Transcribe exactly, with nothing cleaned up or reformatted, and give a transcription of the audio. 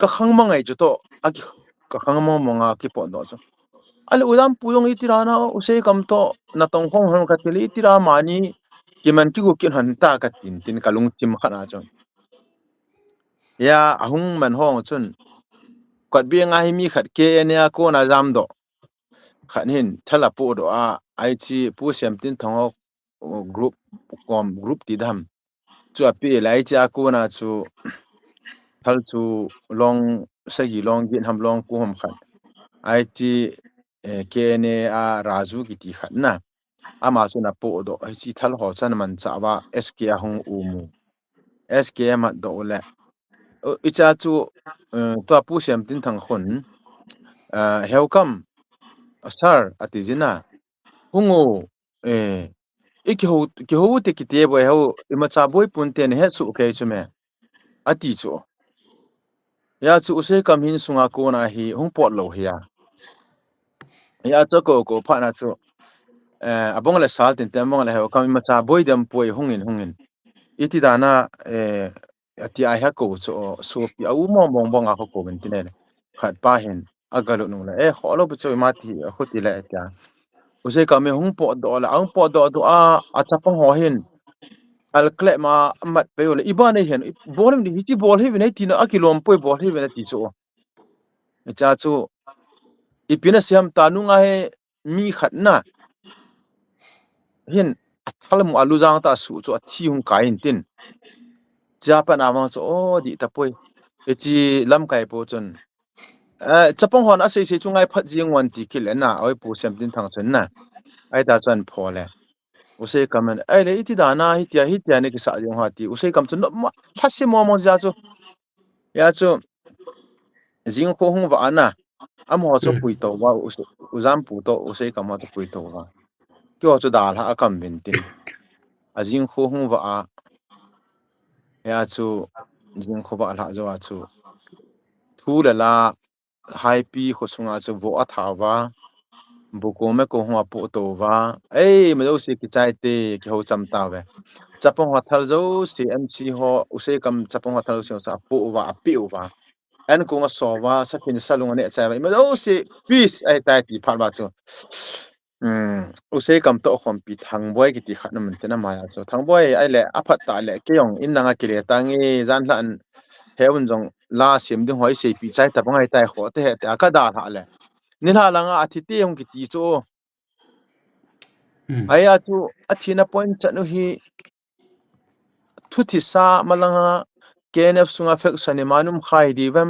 ka khang mang ai chu to, a ki, ka khang mang mang a ki pot do chu. Ale u Lampu jong iti ra na, u Seikam to, na tong khong hon ka ti le iti ra mani, ki man ki gu kin hon ta ka tin tin ka lungthim khat a chu. Ya, a hung man hong chun, kot bi nga hi mi khat K N A a kona jam do. Khat hin, thal a pu do a, ai chi Pu Siamtinthang ho, group, kom, group ti dam. Chu a pi lai chi a kona chu, thal chu long, sagi long, gin ham long, ku ham khat. Ai chi, eh, K N A a Raju kiti khat na. Ama chu na pu do, ai chi thal ho chan man cha wa, S K a hung u mu. S K a mat do le. O, i cha chu, eh, tua Pu Siamtinthang khun, eh, Heukam, sir, ati jina. Hung u, eh, i kiho, kiho te kiti bo heo, i ma cha boi pun te ne he chu ke chu me. Ati chu. Ya chu u Seikam hin sunga kona hi, hung pot lo hi ya. Ya chu ko, ko pha na chu. Eh, a bong le sal tin te bong le Heukam i ma cha boi dem poi hungin, hungin. Iti dana, eh, ati ai ha ko chu, o, supi a u mong mong bong a ko ko min ti ne. Khat pa hin, a galu nung le, eh, ho lo bu chu ma ti, a ko ti le tia. U Seikam hung pot do le, hung pot do do a, a chapang ho hin. Al kle ma mat pe le, i ba nei hen, i bol ni, hi ti bol hi ve nei ti na, a kilom poi bol hi ve na ti chu. Cha chu, i pi na siam ta nunga he, mi khat na. Hin, a thal mu a lu jang ta su chu a thi hung kai in tin. Cha pa na ma chu, o, di ta poi. E chi lam kai po chun. Eh, chapang hon a sei sei chu ngai phat jing wan ti kil na, oi Pu Siamtinthang chun na. Ai ta chun pho le. U Seikam in, ai le iti dana hi tia, hi tia ne kisa jong ha ti. U Seikam chun no ma, thasi mo mo ja chu. Ya chu, jing kho hung va ana. Am ho chu pui to va, u, u jam pu to, u Seikam ho chu pui to va. Ki ho chu dal ha a kam vin tin. A jing kho hung va a. Ya chu, jing kho va la jo a chu. Thu le la, haipi kho sunga chu vo a tha va. Bu ko me ko hung a pu to va. Ei, ma jo si ki chai te, ki ho cham ta ve. Chapang ho thal jo si M C ho, u Seikam chapang ho thal jo si ho sa pu va, a pi va. An kung a so va, sa kin sa lung a ne chai va. Ma jo si peace ai tai ti phat va chu. Um, u Seikam to khom pi Thangboi kiti khat na mun te na ma ya chu. Thangboi ai le, a phat ta le, ke jong in nang a ki le ta nge, jan hlan he un jong la sim ding hoi sei pi chai ta bang ai tai kho te he te a ka da hla le. Ni hla langa a thi te hung kiti chu. Hmm. Ai a chu a thi na point chan u hi thu thi sa ma langa K N F sunga faction ni ma num khai di vem